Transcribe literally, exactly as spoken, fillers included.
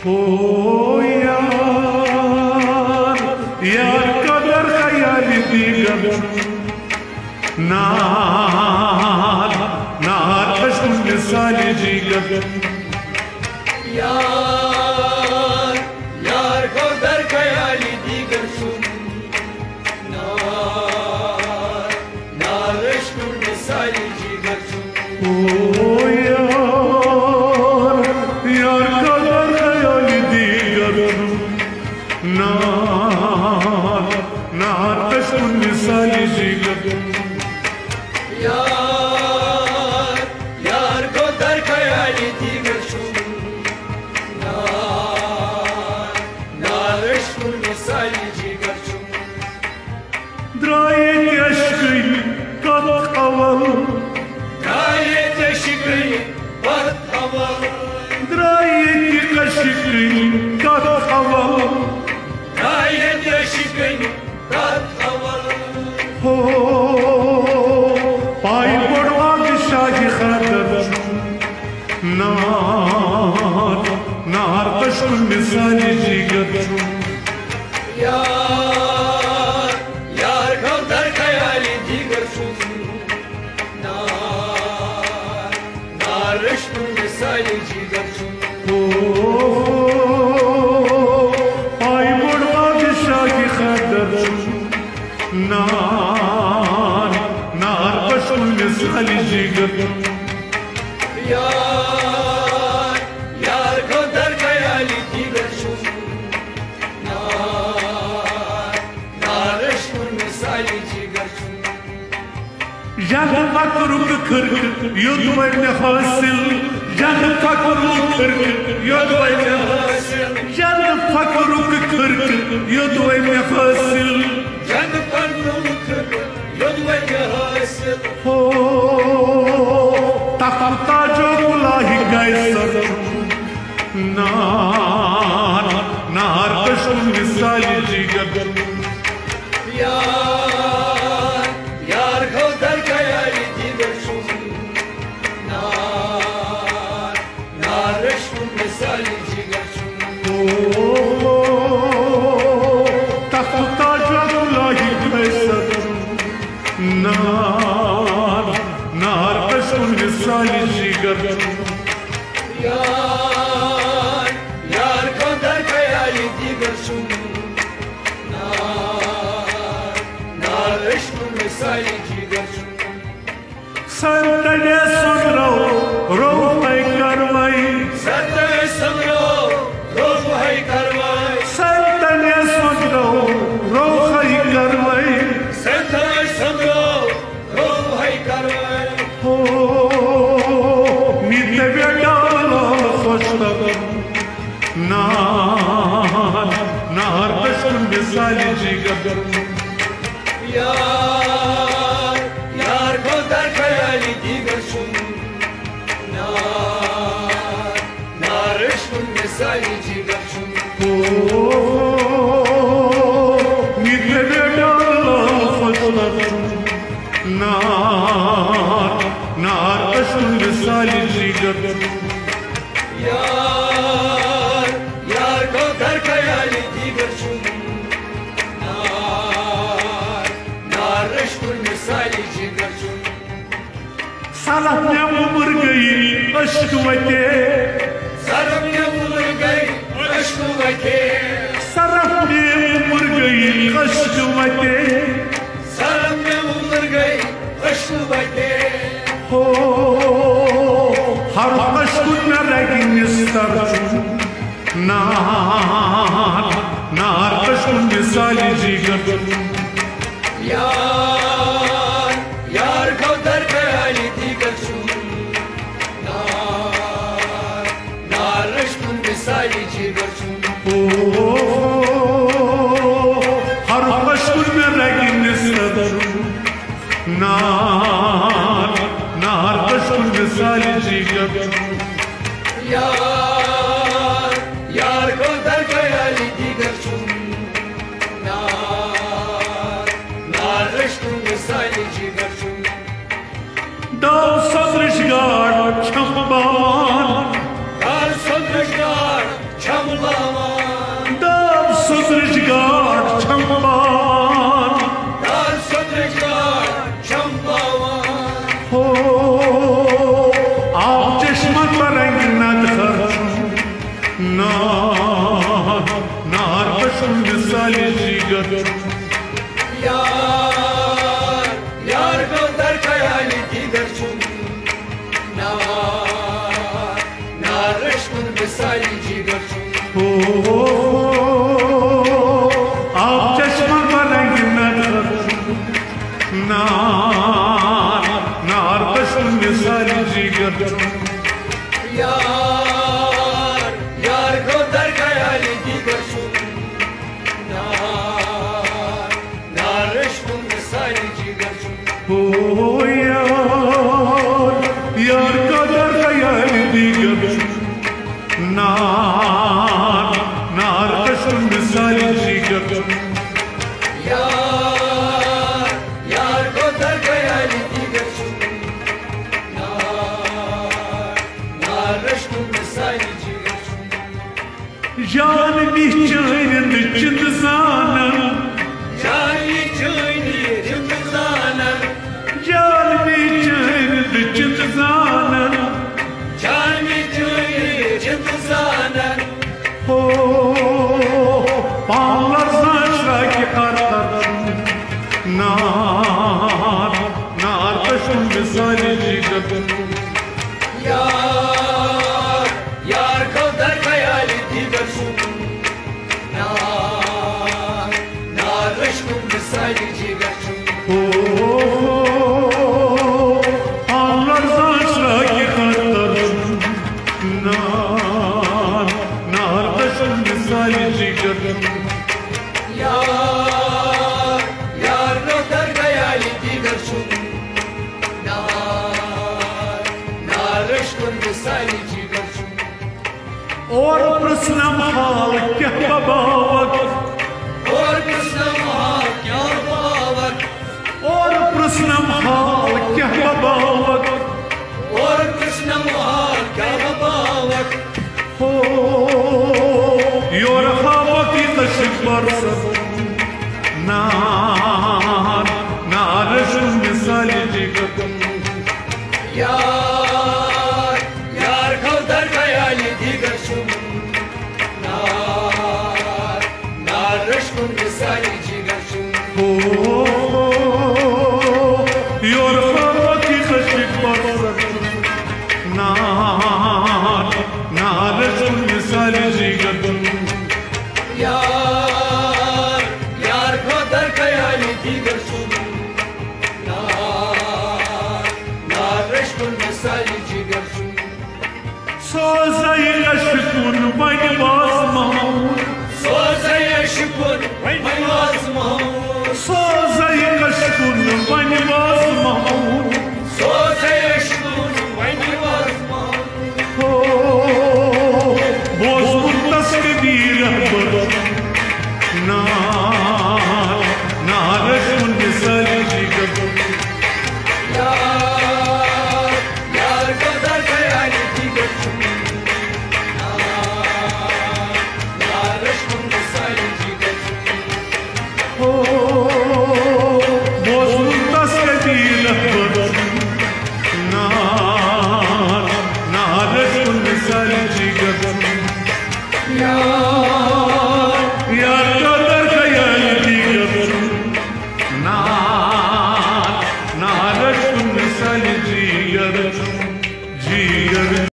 او یار، یار قدر خیالی دیگر چھُ۔ نار، نار عشق مثالی جگر۔ یار، یار قدر خیالی دیگر چھُ۔ نار، نار عشق مثالی جگر چھُ۔ او یار، یار قدر خیالی دیگر۔ نار، نار عشق مثالی جگر۔ یار، یار قدر خیالی دیگر چھُ۔ نار، نار عشق مثالی جگر چھُ۔ درٛاے ییٚتہِ عشقٕے کتھ اول۔ درٛاے ییٚتہِ عشقٕے کتھ اول۔ درٛاے ییٚتہِ عشقٕے کتھ اول۔ درٛاے ییٚتہِ عشقٕے کتھ اول۔ ہو، پاے بوٚڑ بادشاہ یہِ خدر چھُ۔ نار، نار عشق مثالی جگر چھُ۔ یار، یار قدر خیالی دیگر چھُ۔ نار، نار عشق مثالی جگر چھُ۔ او، پاے بوٚڑ بادشاہ یہِ خدر چھُ۔ نار، نار عشق مثالی جگر چھُ۔ یار، یار قدر خیالی دیگر چھُ۔ نار، نار عشق مثالی جگر چھُ۔ یَتھ فقرُک خرقہٕ یوٚدوَے مےٚ حٲصِل۔ یَتھ فقرُک خرقہٕ یوٚدوَے مےٚ حٲصِل۔ یَتھ فقرُک خرقہٕ یوٚدوَے مےٚ حٲصِل۔ یَتھ فقرُک خرقہٕ یوٚدوَے مےٚ حٲصِل۔ ہو، تخت تاج و کلاه قیصر۔ نار، نار عشق مثالی جگر۔ یار، یار قدر خیالی دیگر چھُ۔ نار، نار عشق مثالی جگر چھُ۔ او، تخت تاج و کلاه قیصر۔ نار، نار عشق مثالی جگر۔ یار، یار قدر خیالی دیگر چھُ۔ نار، نار عشق مثالی جگر چھُ۔ سر تڑے سندرو رو ہے کروی۔ سر تڑے سندرو رو ہے کروی۔ سر تڑے سندرو رو ہے کروی۔ سر تڑے سندرو رو ہے کروی۔ ہو، میتے بیٹا خوش تب۔ نار، نار عشق مثالی جگر۔ یار، یار قدر خیالی دیگر چھُ۔ نار، نار عشق مثالی جگر چھُ۔ او، میتے بیٹا خوش تب۔ نار، نار عشق مثالی جگر۔ یار، یار قدر خیالی دیگر چھُ۔ نار، نار عشق مثالی جگر چھُ۔ سلف مےٚ عمر گٔیی عشق وتے۔ سلف مےٚ عمر گٔیی عشق وتے۔ سلف مےٚ عمر گٔیی عشق وتے۔ سلف مےٚ عمر گٔیی عشق وتے۔ ہو، ہر عشق مےٚ رگہِ نِستر چھُ۔ نار، نار عشق مثالی جگر۔ یار، یار قدر خیالی دیگر چھُ۔ نار، نار عشق مثالی جگر چھُ۔ او، ہر عشق مےٚ رگہِ نِستر۔ نار، نار عشق مثالی جگر۔ یار، یار قدر خیالی دیگر چھُ۔ نار، نار عشق مثالی جگر چھُ۔ داو سدرش گاڈ چھم باوان۔ داو سدرش گاڈ چھم چمپاوان۔ دار سوٚدرٕچ گاڈ چمپاوان۔ ہو، آب چشمن برنگ ندخر چھُ۔ نار، نار بشُن مثال جگر چھُ۔ یار، یار گو در خیال دیگر چھُ۔ نار، نار رشکُن مثال جگر چھُ۔ ہو، آب چشمن برنگ ندخر چھُ۔ نار، نار بشُن مثال جگر چھُ۔ یار، یار گو در خیال دیگر چھُ۔ نار، نار رشکُن مثال جگر چھُ۔ ہو یار، یار کا در خیال دیگر چھُ۔ نار، نار بشُن مثال جگر چھُ۔ یار، یار گو در خیال دیگر چھُ۔ نار، نار رشکُن مثال جگر چھُ۔ جان بی چٲنۍ چِند زانن۔ جان بی چٲنۍ چِند زانن۔ جان بی چٲنۍ چِند زانن۔ جان بی چٲنۍ چِند زانن۔ ہو، پان لرزان شراکہِ قرقر۔ نار، نار بشُن مثال جگر۔ یار، یار گو در خیال دیگر چھُ۔ نار، نار رشکُن مثال جگر چھُ۔ ہو، پان لرزان شراکہِ قرقر چھُ۔ نار، نار بشُن مثال جگر چھُ۔ یار، یار گو در خیال دیگر چھُ۔ نار، نار رشکُن مثال جگر چھُ۔ اور پرژھنم حال کیٛاہ بباوکھ۔ اور پرژھنم حال کیٛاہ بباوکھ۔ اور پرژھنم حال کیٛاہ بباوکھ۔ اور پرژھنم حال کیٛاہ بباوکھ۔ ہو، یورٕ ہاوکھ یہِ عشق برسن۔ نار، نار رشکُن مثال جگر۔ یار، یار گو در خیال دیگر چھُ۔ نار، نار رشکُن مثال جگر چھُ۔ ہو، یورٕ ہاوکھ یہِ عشق برسن۔ نار، نار رشکُن مثال جگر چھُ۔ یار، یار گو در خیال دیگر چھُ۔ نار، نار رشکُن مثال جگر چھُ۔ سوزے عشقُن وۄنۍ وازٕ محمود۔ سوزے عشقُن وۄنۍ وازٕ محمود۔ سوزے عشقُن وۄنۍ وازٕ محمود۔ سوزے عشقُن وۄنۍ وازٕ محمود۔ ہو، بوزمُت تس قدی رہبر۔ نار، نار رشکُن مثال جگر۔ یار، یار گو در خیال دیگر چھُ۔ نار، نار رشکُن مثال جگر چھُ۔ ہو، بوزمُت تس قدی رہبر۔ نار، نار رشکُن مثال جگر۔ یار، یار گو در خیال دیگر۔ نار، نار رشکُن مثال جگر۔ جگر۔